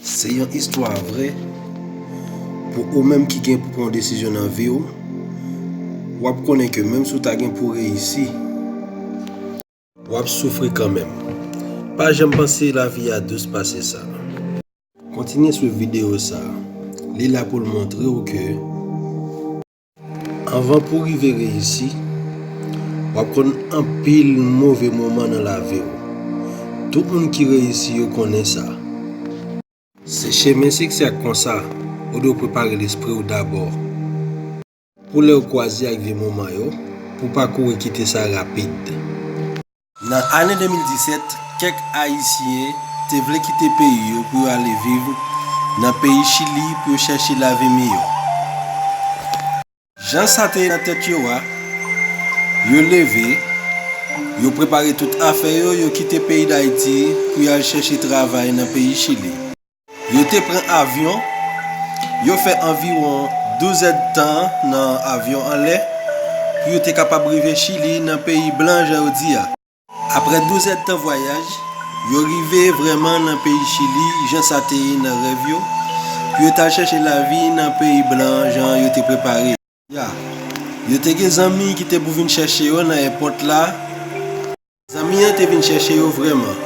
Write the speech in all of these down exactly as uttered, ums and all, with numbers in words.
Se yon istwa vrè. Pou ou menm ki gen pou pran yon desizyon nan vi w, w ap konnen ke menm si w ta gen pou reyisi, w ap soufri kanmenm. Pa janm panse lavi a dous pase sa. Kontinye swiv videyo sa a. Li la pou l montre w ke anvan pou w rive reyisi, w ap konn anpil move moman nan lavi w. Tout moun ki reyisi yo konnen sa. Se chemen siksè k konsa, ou dwe prepare lespri w dabò pou lè w kwaze ak vye moman yo, pou w pa kouri kite sa rapid. Nan ane de mil disèt, kèk Ayisyen te vle kite peyi yo pou yo ale viv nan peyi Chili pou yo chèche lavi miyò. Jan sa te ye nan tèt yo a, yo leve, yo prepare tout afè yo, yo kite peyi Dayiti pou y al chèche travay nan peyi Chili. Yo te pran avyon, yo fè anviwon douz èdtan nan avyon anlè pou yo te kapab rive Chili nan peyi blan jan yo di a. Apre douz èdtan vwayaj, yo rive vrèman nan peyi Chili jan sa te ye nan rèv yo, pou yo t al chèche lavi nan peyi blan jan yo te prepare. Ya, yo te gen zanmi ki te pou vin chèche yo nan èpòt la. Zanmi an te vin chèche yo vrèman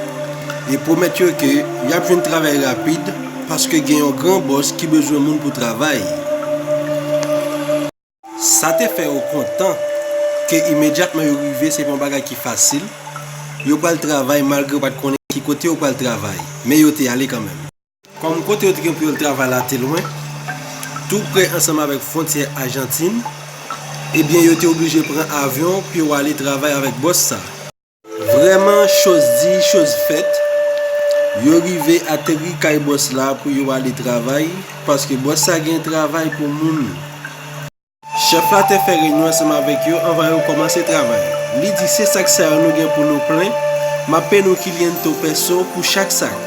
e pwomèt yo ke y ap jwenn travay rapid paske gen yon gran bòs ki bezwen moun pou travay. Sa te fè yo kontan ke imedyatman yo rive, se pa yon bagay ki fasil. Yo pral travay malgre yo pa t konnen ki kote yo pral travay, men yo te ale kanmenm. Kòm kote yo te gen pou yo al travay la te lwen, tou pre ansanm avèk fwontyè Ajantin, ebyen yo te oblije pran avyon pou yo ale travay avèk bòs sa. Vrèman, choz di, choz fèt, yo rive ateri kay bòs la pou yo ale travay, paske bòs sa gen travay pou moun. Chèf la te fè reyinyon ansanm avèk yo anvan yo kòmanse travay. Li di, "Se sak sa yo nou gen pou nou plen, m ap peye nou kilyentou pèso pou chak sak."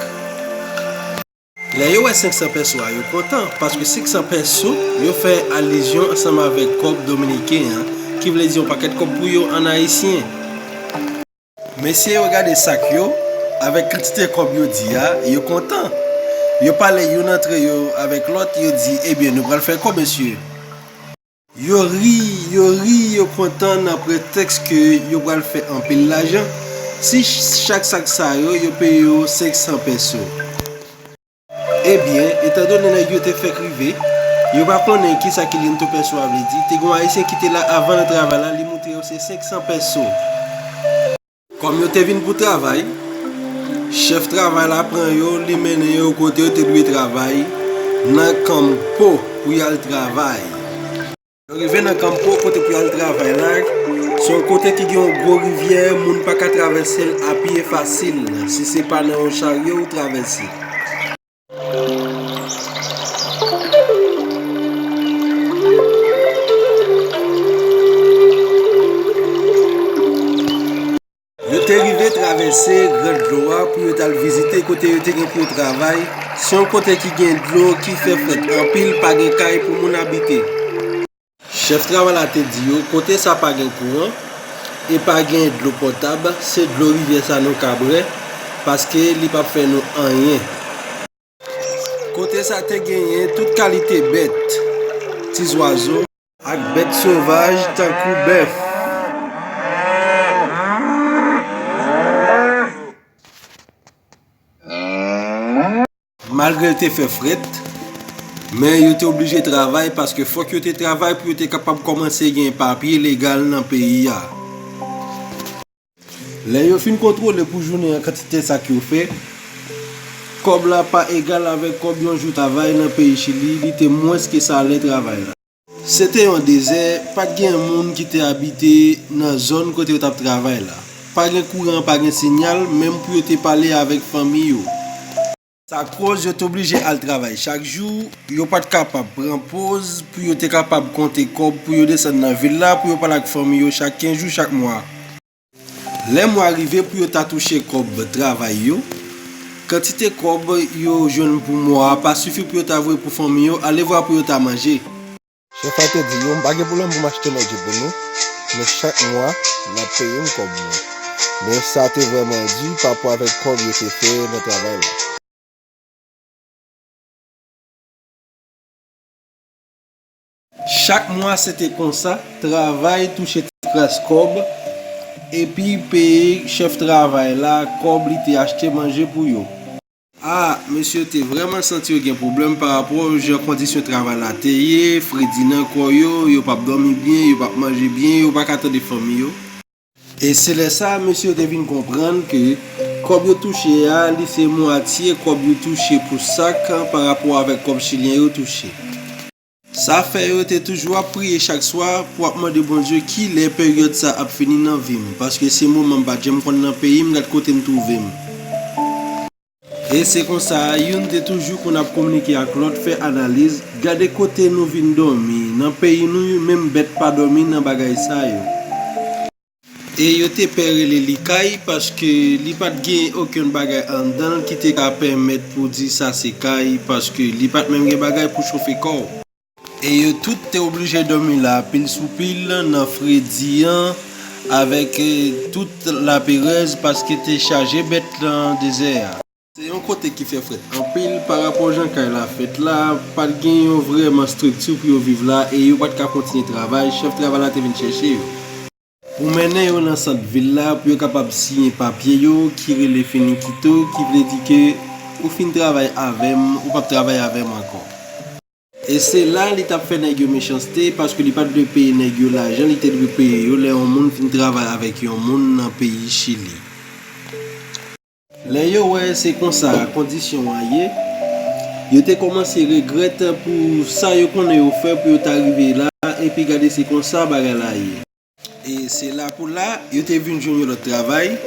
Lè yo wè senk san pèso a, yo kontan, paske senk san pèso, yo fè alizyon ansanm avèk kòb dominiken an, ki vle di yon pakèt kòb pou yo an ayisyen. Mesye yo gade sak yo, avèk kantite kòb yo di a, yo kontan. Yo pale youn antre yo avèk lòt, yo di, "Ebyen, nou pral fè kòb, mesye." Yo ri, yo ri, yo kontan nan pretèks ke yo pral fè anpil lajan. Si ch-, chak sak sa yo, yo peye yo senk san pèso. Ebyen, etandone nèg yo te fèk rive, yo pa konnen kisa kilyentou pèso a vle di. Te gen yon ayisyen ki te la avan nan travay la, li montre yo se senk san pèso. Kòm yo te vin pou travay, chèf travay la pran yo, li mennen yo kote yo te dwe travay, nan Kanpo, pou y al travay. Yo rive nan Kanpo, kote pou y al travay la, se yon kote ki gen yon gwo rivyè, moun pa ka travèse l a pye fasil, si se pa nan yon charyo ou travèse. Yo te rive travèse gran dlo a pou yo t al vizite kote yo te gen pou yo travay. Se yon kote ki gen dlo ki fè frèt anpil, pa gen kay pou moun abite. Chèf travay la te di yo, kote sa pa gen kouran e pa gen dlo potab, se dlo rivyè sa nou ka bwè, paske li p ap fè nou anyen. Kote sa te genyen tout kalite bèt, ti zwazo, ak bèt sovaj tankou bèf. Malgre l te fè frèt, men yo te oblije travay paske fòk yo te travay pou yo te kapab kòmanse gen papye legal nan peyi a. Lè yo fin kontwole pou jounen an kantite sak yo fè, kòb la pa egal avèk kòb yon jou travay nan peyi Chili, li te mwens ke salè travay la. Se te yon dezè, pa t gen moun ki te abite nan zòn kote yo t ap travay la. Pa gen kouran, pa gen sinyal, menm pou yo te pale avèk fanmi yo. Sa koz yo te oblije al travay chak jou, yo pa t kapab pran poz pou yo te kapab konte kòb pou yo desann nan vil la pou yo pale ak fanmi yo chak kenz jou, chak mwa. Lè mwa rive pou yo ta touche kòb travay yo, kantite kòb yo jwenn pou mwa a pa sifi pou yo ta voye pou fanmi yo, alevwa pou yo ta manje. Chèf la te di yo, "M pa gen pwoblèm pou m achte manje pou nou, men chak mwa, n ap peye m kòb mwen." Men sa te vrèman di pa rapò avèk kòb yo te fè nan travay la. Chak mwa se te konsa, travay, touche ti kras kòb, epi peye chèf travay la kòb li te achte manje pou yo. A, mesye yo te vrèman santi yo gen pwoblèm pa rapò jan kondisyon travay la te ye, fredi nan kò yo, yo p ap dòmi byen, yo p ap manje byen, yo pa ka tande fanmi yo. E se lè sa a, mesye yo te vin konprann ke kòb yo touche a, li se mwatye kòb yo touche pou sak pa rapò avèk kòb chilyen yo touche. Sa fè yo te toujou ap priye chak swa pou ap mande Bondye kilè peryòd sa ap fini nan vi m, paske se moman m pa t janm konn nan peyi m, gad kote m twouve m. E se konsa, youn te toujou konn ap kominike ak lòt, fè analiz, gade kote nou vin dòmi, nan peyi nou, menm bèt pa dòmi nan bagay sa yo. E yo te pè rele li kay, paske li pa t gen okenn bagay anndan l ki te ka pèmèt pou di sa se kay, paske li pa t menm gen bagay pou chofe kò w. E yo tout te oblije dòmi la, pil sou pil, nan fredi an, avèk, eh, tout laperèz, paske te chaje bèt nan dezè a. Se yon kote ki fè frèt anpil pa rapò jan kay la fèt la, pa t gen yon vrèman estrikti pou yo viv la e yo pa t ka kontinye travay, chèf travay la te vin chèche yo. Pou mennen yo nan sant vil la, pou yo kapab siyen papye yo ki rele finikito, ki vle di ke ou fin travay avè m, ou p ap travay avè m ankò. E se la li t ap fè nèg yo mechanste, paske li pa t dwe peye nèg yo lajan li te dwe peye yo lè yon moun fin travay avèk yon moun nan peyi Chili. Lè yo wè se konsa kondisyon an ye, yo te kòmanse regrèt pou sa yo konnen yo fè pou yo ta rive la, epi gade se konsa bagay la ye. E se la pou la, yo te vin jwenn yon lòt travay,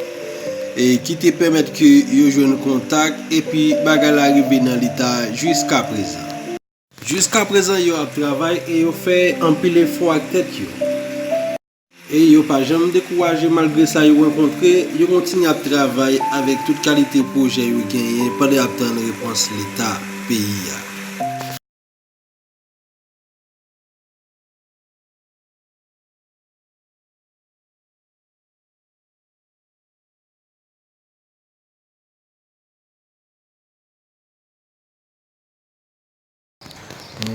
e ki te pèmèt ke yo jwenn kontak, epi bagay la rive nan leta jiskaprezan. Jiskaprezan yo ap travay e yo fè anpil efò ak tèt yo. E yo pa janm dekouraje malgre sa yo rankontre, yo kontinye ap travay avèk tout kalite pwojè yo genyen pandan y ap tann repons leta peyi a.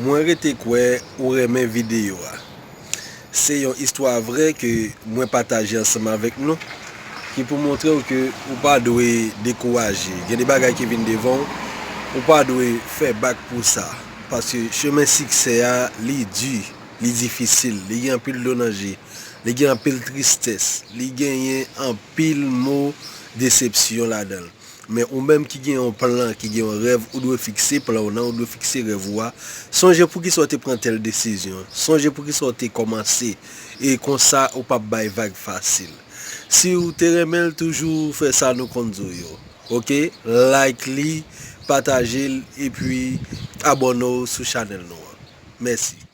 Mwen rete kwè ou renmen videyo a. Se yon istwa vrè ke mwen pataje ansanm avèk nou, ki pou montre w ke ou pa dwe dekouraje. Gen de bagay ki vin devan w, ou pa dwe fè bak pou sa. Paske chemen siksè a, li di, li difisil, li gen anpil dlo nan je, li gen anpil tristès, li genyen anpil mo desepsyon ladan l. Men ou menm ki gen yon plan, ki gen yon rèv, ou dwe fikse plan w nan, ou dwe fikse rèv ou a. Sonje poukisa w te pran tèl desizyon. Sonje poukisa w te kòmanse. E konsa, ou p ap bay vag fasil. Si w te renmen l, toujou fè sa nou konn di w yo. Oke? Like li, pataje l, epi abòne w sou chanèl nou an. Mèsi.